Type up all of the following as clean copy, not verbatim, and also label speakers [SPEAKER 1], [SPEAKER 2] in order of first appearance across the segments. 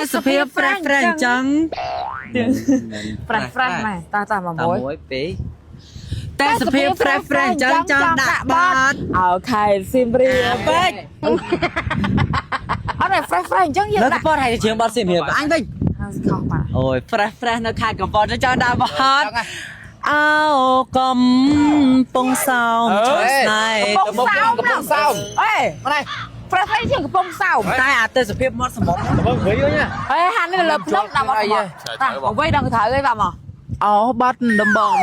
[SPEAKER 1] ទេសភាព fresh fresh អញ្ចឹង
[SPEAKER 2] fresh fresh ម៉ែតាតាមក
[SPEAKER 1] តា
[SPEAKER 2] មួយ
[SPEAKER 1] មួយពីរទេសភាព fresh fresh អញ្ចឹងចង់ដាក់បត់
[SPEAKER 2] OK សៀមរាប
[SPEAKER 1] ពេក
[SPEAKER 2] អត់ទេ fresh fresh អញ្ចឹងយើង
[SPEAKER 1] នៅក
[SPEAKER 2] ដាក់
[SPEAKER 1] ពតហើយទៅច្រៀងបទសៀមរាបអញវិញ
[SPEAKER 2] ខុសបាទ
[SPEAKER 1] អូយ fresh fresh នៅខេត្តកំពតចង់ដាក់បទអោកំពងសោមឈរស្នេហ៍
[SPEAKER 2] កំពង់សោម
[SPEAKER 3] កំពង់សោម
[SPEAKER 2] អេ
[SPEAKER 3] ម៉េច
[SPEAKER 2] fresh fresh ជាងកំពង់សោម
[SPEAKER 1] តែអាទេសភាពមាត់សមុទ្រ
[SPEAKER 3] បងវិញវិញ
[SPEAKER 2] អេហាន់នេះលើភ្នំដាក់មកតាអ្វីដល់ត្រូវអីបាទមក
[SPEAKER 4] អូបាត់ដំបង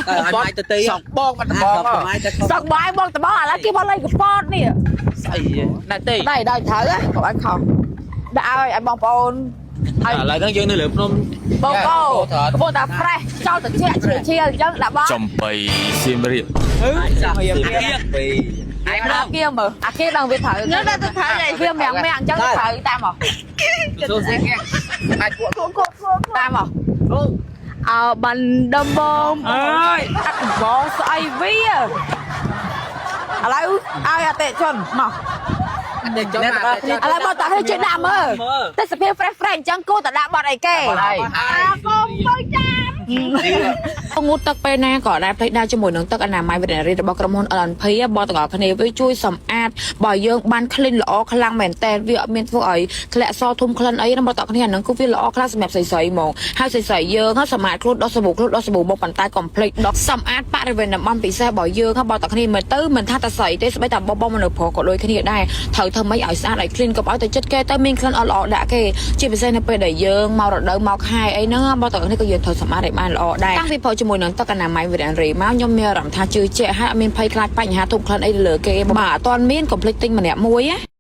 [SPEAKER 1] តែអត់ទៅទី
[SPEAKER 3] សក់បងបាត់ដំបង
[SPEAKER 1] បាយទៅ
[SPEAKER 2] សក់បាយបងតបងឥឡូវគេមកលេងកពតនេះ
[SPEAKER 4] ស្អីណែទេ
[SPEAKER 2] ដៃដៃត្រូវហ៎កុំឲ្យខុសដាក់ឲ្យឲ្យបងប្អូន
[SPEAKER 4] ឥឡូវហ្នឹងយើងនៅលើភ្នំ
[SPEAKER 2] បងប្អូនកំពុងតែ fresh ចោលត្រជាក់ជ្រាលជ្រាលអញ្ចឹងដាក់បង
[SPEAKER 5] ចំបៃសៀមរាប
[SPEAKER 1] ចាស់ពី
[SPEAKER 2] អាគៀមើលអាគៀដឹងវាត្រូវ
[SPEAKER 6] ងើបដល់ទៅត្រូវហើយ
[SPEAKER 2] វាមាំងមាំងអញ្ចឹងត្រូវតាមមក
[SPEAKER 4] សូសេ
[SPEAKER 3] អាចពួក
[SPEAKER 6] គួគួគួ
[SPEAKER 2] តាមមកអើបានដំបង
[SPEAKER 4] អើយ
[SPEAKER 2] អត់បងស្អីវាឥឡូវឲ្យអតិជនមក
[SPEAKER 3] តែចង់
[SPEAKER 1] អ្នកទាំងអស់គ្នា
[SPEAKER 2] ឥឡូវមកតោះនេះជួយដាក់មើលទេសភាព fresh fresh អញ្ចឹងគួរតែដាក់បត់អីគេ
[SPEAKER 6] អាកុំទៅចាំ
[SPEAKER 2] ងូតទឹកពេលណាក៏ដែរភ្លេចដែរជាមួយនឹងទឹកអនាម័យវេទនារីរបស់ក្រុមហ៊ុន LNP បងទាំងអស់គ្នាវាជួយសម្អាតបើយើងបាន clean ល្អខ្លាំងមែនតើវាអត់មានធ្វើឲ្យធ្លាក់សធុំក្លិនអីណាបងទាំងអស់គ្នាអាហ្នឹងគឺវាល្អខ្លាំងសម្រាប់ស្រីៗហ្មងហើយស្រីៗយើងហ្នឹងសម្អាតខ្លួនដោះសាប៊ូខ្លួនដោះសាប៊ូមកប៉ុន្តែកុំភ្លេចដោះសម្អាតបរិវេណតំបន់ពិសេសរបស់យើងហ្នឹងបងទាំងអស់គ្នាមើលទៅមិនថាតែស្រីទេស្បីតែបងបងមនុស្សប្រុសក៏ដូចគ្នាដែរត្រូវធ្វើម៉េចឲ្យស្អាតឲ្យ clean កុំឲ្យទៅចិត្តគេទៅមានក្លិនអត់ល្អដាក់គេជាពិសេសនៅពេលដែលយើងមករដូវមកខែអីហ្នឹងបងទាំងអស់គ្នាក៏យើងត្រូវសម្អាតឲ្យបានល្អដែរតាំងពីផលជាមួយនឹងទឹកអនាម័យវីរ៉ានរីមកខ្ញុំមានអារម្មណ៍ថាជឿជាក់ហើយអត់មានភ័យខ្លាចបញ្ហាធំក្លិនអីលើគេបាទអត់ទាន់មានកុំភ្លេចទិញម្នាក់មួយណា។